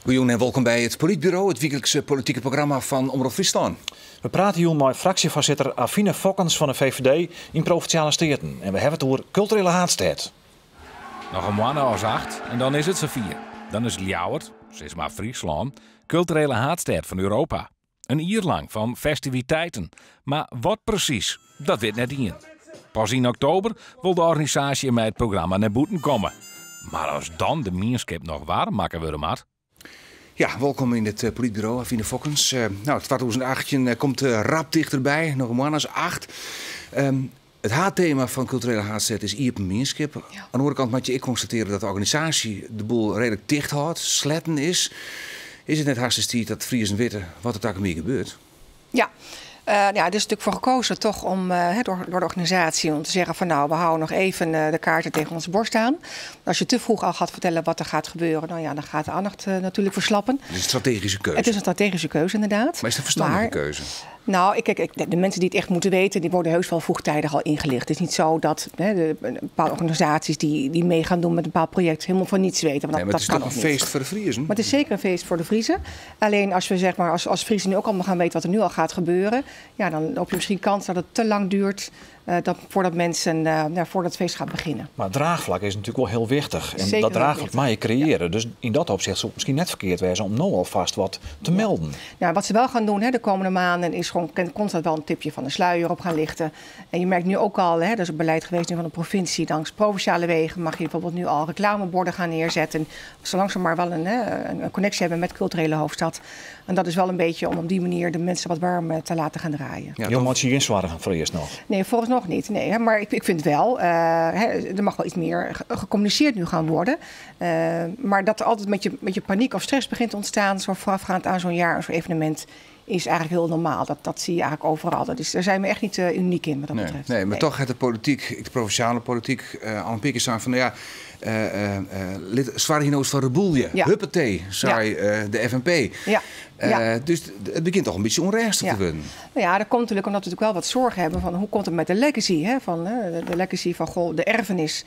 Goejûn en wolkom by it Polytburo, it wyklikse politike programma fan Omrop Fryslân. We prate jûn mei fraksjefoarsitter Avine Fokkens fan de VVD yn Provinsjale Steaten en we hawwe it oer kulturele haadstêd. Noch in moanne as acht en dan is it safier. Dan is Ljouwert, sis mar Fryslân, kulturele haadstêd fan Europa. In jier lang fan festiviteiten. Mar wat presys, dat wit net ien. Pas yn oktober wol de organisaasje mei it programma nei bûten komme. Mar as dan de mienskip noch waarm makke wurde moat. Ja, wolkom yn it Polytburo, Avine Fokkens. No, 2018 komt rap tichterby, noch in moanne as acht. It haadtema fan kulturele haadstêd is iepen mienskip. Oan de oare kant moat je ek konstatearje dat de organisaasje de boel reedlik ticht hâldt, sletten is. Is it net hast tiid dat Friezen witte wat der takom jier gebeurt? Ja. Ja, er is natuurlijk voor gekozen toch om door de organisatie om te zeggen van nou, we houden nog even de kaarten tegen onze borst aan. Als je te vroeg al gaat vertellen wat er gaat gebeuren, nou ja, dan gaat de aandacht natuurlijk verslappen. Het is een strategische keuze. Het is een strategische keuze, inderdaad. Maar is het een verstandige keuze? Nou, kijk, de mensen die het echt moeten weten, die worden heus wel vroegtijdig al ingelicht. Het is niet zo dat, hè, de bepaalde organisaties die mee gaan doen met een bepaald project helemaal van niets weten. Want Nee, maar dat het is kan toch ook een niet. feest voor de Friezen? Maar het is zeker een feest voor de Friezen. Alleen als we, zeg maar, als Friezen nu ook allemaal gaan weten wat er nu al gaat gebeuren, ja, dan loop je misschien kans dat het te lang duurt voordat mensen ja, voordat het feest gaat beginnen. Maar draagvlak is natuurlijk wel heel wichtich. En Zeker dat heel draagvlak wichtig. mag je creëren. Dus in dat opzicht zou het misschien net verkeerd zijn om nu alvast wat te melden. Nou, wat ze wel gaan doen, hè, de komende maanden is gewoon constant wel een tipje van de sluier op gaan lichten. En je merkt nu ook al, hè, dat is het beleid geweest nu van de provincie, langs provinciale wegen mag je bijvoorbeeld nu al reclameborden gaan neerzetten. Zolang ze maar wel een connectie hebben met culturele hoofdstad. En dat is wel een beetje om op die manier de mensen wat warm te laten gaan draaien. Ja, Je toch? moet je geen zorgen voor eerst nog. Nee, volgens nog niet. Nee, hè, maar ik vind wel, hè, er mag wel iets meer gecommuniceerd nu gaan worden. Maar dat er altijd met je paniek of stress begint te ontstaan, zo voorafgaand aan zo'n jaar, zo'n evenement, is eigenlijk heel normaal. Dat zie je eigenlijk overal. Daar zijn we echt niet uniek in wat dat Nee, betreft. nee, maar Nee. toch heeft de politiek, de provinciale politiek, al een keer staan van, nou ja, lid Zwaar van Reboelje, huppatee, zei, de FNP. Dus het begint toch een beetje onrustig te worden. Nou ja, dat komt natuurlijk omdat we natuurlijk wel wat zorgen hebben van hoe komt het met de legacy, hè? Van, hè, de legacy van, goh, de erfenis.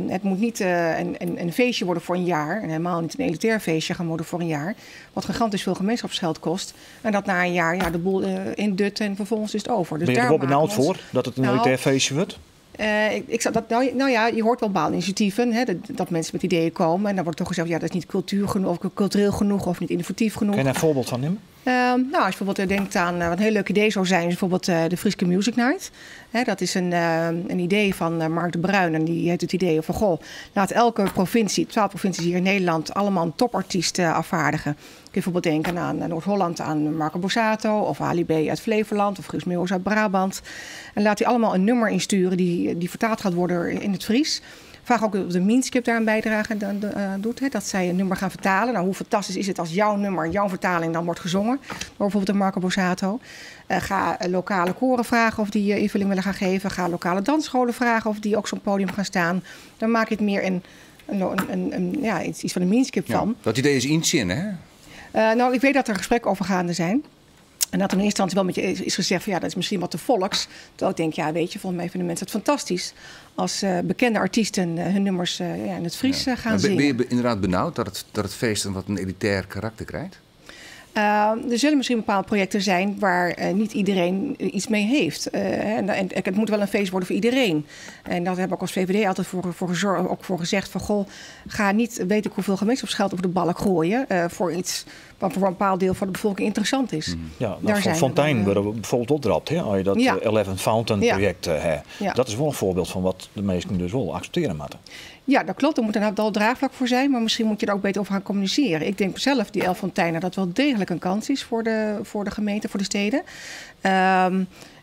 Het moet niet een feestje worden voor een jaar, en helemaal niet een elitair feestje gaan worden voor een jaar, wat gigantisch veel gemeenschapsgeld kost. En dat na een jaar, ja, de boel indut en vervolgens is het over. Dus Ben je er daar wel benauwd maken we ons voor dat het een elitair feestje wordt? Ik, ik zou dat, nou, nou ja, je hoort wel bepaalde initiatieven, hè, dat mensen met ideeën komen. En dan wordt toch gezegd, ja, dat is niet cultuur genoeg, of cultureel genoeg of niet innovatief genoeg. Kun je daar een voorbeeld van nemen? Als je bijvoorbeeld denkt aan wat een heel leuk idee zou zijn, is bijvoorbeeld de Fryske Music Night. Hè, dat is een idee van Mark de Bruin. En die heeft het idee van, goh, laat elke provincie, 12 provincies hier in Nederland, allemaal een topartiest afvaardigen. Kun je bijvoorbeeld denken aan Noord-Holland, aan Marco Borsato of Ali B uit Flevoland of Guus Meeuwis uit Brabant. En laat die allemaal een nummer insturen die vertaald gaat worden in het Fries. Vraag ook of de Mienskip daar een bijdrage aan doet, hè, dat zij een nummer gaan vertalen. Hoe fantastisch is het als jouw nummer, jouw vertaling dan wordt gezongen door bijvoorbeeld de Marco Borsato. Ga lokale koren vragen of die invulling willen gaan geven. Ga lokale dansscholen vragen of die ook zo'n podium gaan staan. Dan maak je het meer iets van de Mienskip van. Dat idee is inzin, hè? Ik weet dat er gesprekken over gaande zijn. En dat er in eerste instantie wel met je is gezegd van ja, dat is misschien wat te volks. Terwijl ik denk, ja, weet je, volgens mij vinden mensen het fantastisch als bekende artiesten hun nummers in het Fries, gaan Maar ben je zingen. inderdaad benauwd dat het feest een wat een elitair karakter krijgt? Er zullen misschien bepaalde projecten zijn waar niet iedereen iets mee heeft. En het moet wel een feest worden voor iedereen. En dat heb ik als VVD altijd ook voor gezegd van, goh, ga niet weet ik hoeveel gemeenschapsgeld over de balk gooien voor iets wat voor een bepaald deel van de bevolking interessant is. Ja, nou, Daar van zijn we Fontein dan worden bijvoorbeeld opdrapt, hè? Als je dat, 11 Fountain project hebt. Dat is wel een voorbeeld van wat de meesten dus wel accepteren moeten. Ja, dat klopt. Er moet een wel draagvlak voor zijn, maar misschien moet je er ook beter over gaan communiceren. Ik denk zelf, die 11 Fonteinen, dat wel degelijk een kans is voor de gemeente, voor de steden.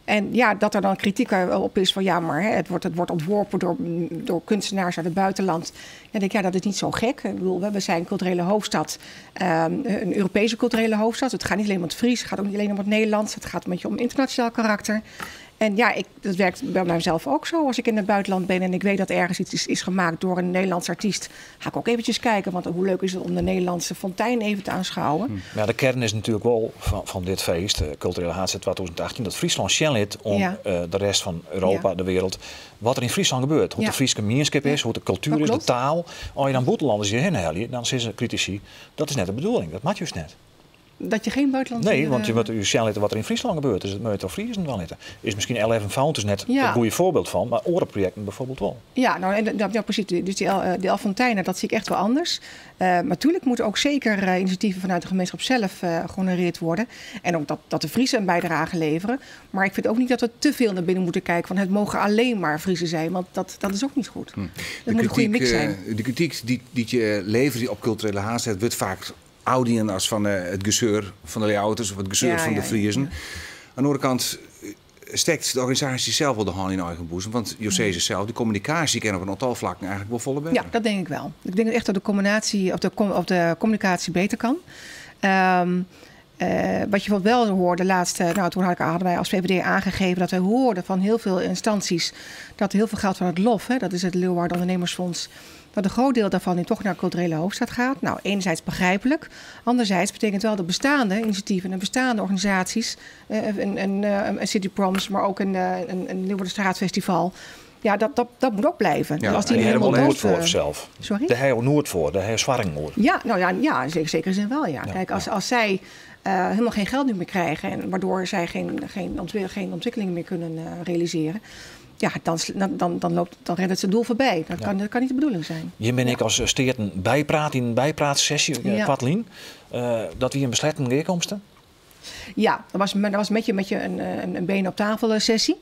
En dat er dan kritiek op is van ja, maar hè, het wordt ontworpen door kunstenaars uit het buitenland. Ja, ik denk, ja, dat is niet zo gek. Ik bedoel, we zijn een culturele hoofdstad, een Europese culturele hoofdstad. Het gaat niet alleen om het Fries, het gaat ook niet alleen om het Nederlands. Het gaat een beetje om internationaal karakter. En ja, dat werkt bij mijzelf ook zo. Als ik in het buitenland ben en ik weet dat ergens iets is gemaakt door een Nederlands artiest, ga ik ook eventjes kijken. Want hoe leuk is het om de Nederlandse fontein even te aanschouwen. Ja, de kern is natuurlijk wel van dit feest, Culturele Haadstêd 2018, dat Fryslân sjen lit om de rest van Europa, de wereld, wat er in Friesland gebeurt. Hoe de Fryske mienskip is, hoe de cultuur is, de taal. Als je dan bûtenlanners hjirhinne helje, dan sizze critici, dat is net de bedoeling, dat mag juist net. Dat je geen buitenlandse... Nee, want je moet u zien wat er in Friesland gebeurt. Dus het moet toch Friesen wel zitten. Is misschien L.F. Fountains net het goede voorbeeld van, maar orenprojecten bijvoorbeeld wel. Ja, nou, en, ja, precies. Dus die Elfonteinen, dat zie ik echt wel anders. Maar natuurlijk moeten ook zeker initiatieven vanuit de gemeenschap zelf gehonoreerd worden. En ook dat de Friesen een bijdrage leveren. Maar ik vind ook niet dat we te veel naar binnen moeten kijken. Van het mogen alleen maar Friesen zijn, want dat is ook niet goed. Dat moet een goede mix zijn. De kritiek die je levert op culturele haast wordt vaak oudien als van het gezeur van de Ljouwers of het gezeur van de Friesen. Aan de andere kant steekt de organisatie zelf wel de hand in eigen boezem. Want José zelf, de communicatie kan op een aantal vlakken eigenlijk wel volle beter. Ja, dat denk ik wel. Ik denk echt dat de combinatie of de communicatie beter kan. Wat je wel hoorde laatste, nou, toen hadden wij als VVD aangegeven dat wij hoorden van heel veel instanties dat heel veel geld van het LOF, hè, dat is het Leeuwarden Ondernemersfonds, dat een groot deel daarvan nu toch naar culturele hoofdstad gaat. Nou, enerzijds begrijpelijk. Anderzijds betekent wel dat bestaande initiatieven en bestaande organisaties, een City Proms, maar ook een Leeuwarden Straatfestival. Ja, dat moet ook blijven. Ja, als die helemaal Noord voor zelf. Sorry? De heer Noord voor, de heer Zwarring. Ja, nou ja, in zekere zin wel. Ja. Kijk, als zij helemaal geen geld nu meer krijgen en waardoor zij geen ontwikkeling meer kunnen realiseren. Ja, dan rent het zijn doel voorbij. Dat kan niet de bedoeling zijn. Hier ben ik als steerten bijpraat in een bijpraatsessie, Kathleen, dat we een besletten geerkomsten. Ja, dat was met je een been op tafel sessie.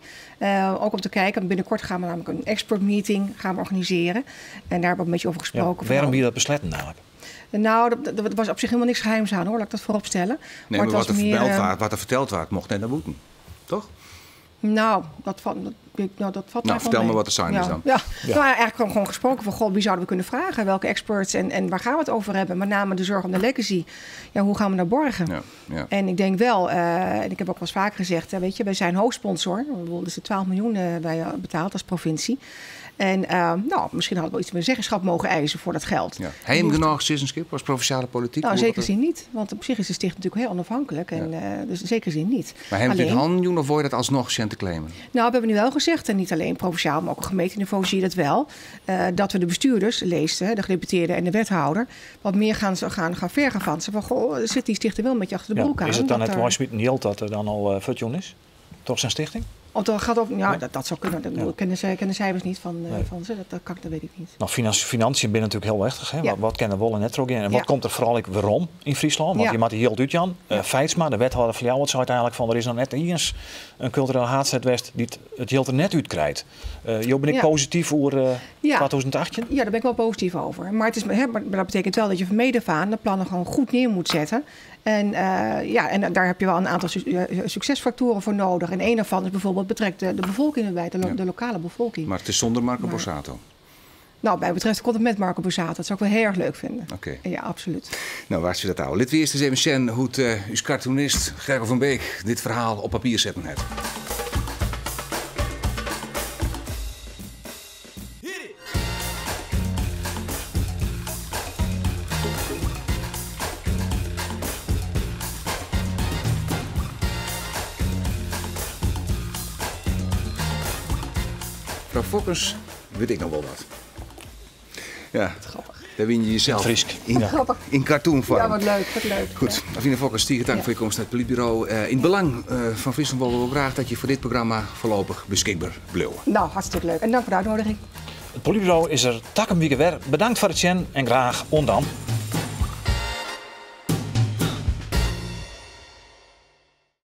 Ook om te kijken, binnenkort gaan we namelijk een expert meeting gaan we organiseren. En daar hebben we een beetje over gesproken. Ja, waarom wie dat besletten eigenlijk? Nou, dat was op zich helemaal niks geheims aan hoor, laat ik dat voorop stellen. Nee, maar, maar het was wat er verteld werd, mocht net naar boeten, toch? Nou, dat valt nou, vertel me wat de zijn is dan. Ja. Ja. Nou, eigenlijk gewoon gesproken van, goh, wie zouden we kunnen vragen? Welke experts en waar gaan we het over hebben? Met name de zorg om de legacy. Ja, hoe gaan we dat borgen? Ja, ja. En ik denk wel, en ik heb ook wel eens vaker gezegd, weet je, wij zijn hoofdsponsor. Er zitten 12 miljoen bij betaald als provincie. En nou, misschien hadden we iets meer zeggenschap mogen eisen voor dat geld. Ja. Hij hem genoeg citizenship als provinciale politiek? Nou, in zekere zin niet. Want op zich is de stichting natuurlijk heel onafhankelijk. En, dus in zekere zin niet. Maar hebben jullie het handen of word je dat alsnog te claimen? Nou, we hebben nu wel gezegd, en niet alleen provinciaal, maar ook op gemeenteniveau zie je dat wel, dat we de bestuurders, leest, de gedeputeerde en de wethouder, wat meer gaan vergen van ze. Van, goh, zit die stichting wel een beetje achter de broek aan? Is het dan het mooiste met dat er dan al futjon is? Toch zijn stichting? Of dat gaat op, ja, dat zou kunnen. Dat kennen de cijfers niet van ze. Dat weet ik niet. Nou, financiën binnen natuurlijk heel wichtich. Hè? Ja. Wat kennen Wolle net ook in? En wat komt er vooral waarom in Friesland? Want je moet hier heel uit, Jan. Feitsma, de wethouder van jou, zei uiteindelijk van er is nog net eens een culturele haatstad West die het heel er net uit krijgt. Jo, ben ik positief over 2018? Ja, daar ben ik wel positief over. Maar, maar dat betekent wel dat je van meet af aan de plannen gewoon goed neer moet zetten. En, en daar heb je wel een aantal succesfactoren voor nodig. En een daarvan is bijvoorbeeld betrekt de bevolking erbij, de lokale bevolking. Maar het is zonder Marco Borsato? Nou, bij betreft komt het met Marco Borsato. Dat zou ik wel heel erg leuk vinden. Oké. Ja, absoluut. Nou, waar zit dat nou? Laten we eerst eens even zien hoe het, uw cartoonist Gerko van Beek dit verhaal op papier zetten heeft. Mevrouw Fokkens, weet ik nog wel wat. Ja, grappig. Daar win je jezelf in cartoonvorm. Ja, wat leuk, wat leuk. Goed, Avine Fokkens, dank voor je komst naar het politbureau. In het belang van Friesland willen we ook graag dat je voor dit programma voorlopig beschikbaar blijft. Nou, hartstikke leuk. En dank voor de uitnodiging. Het politbureau is er takken weer. Bedankt voor het zien en graag ondan.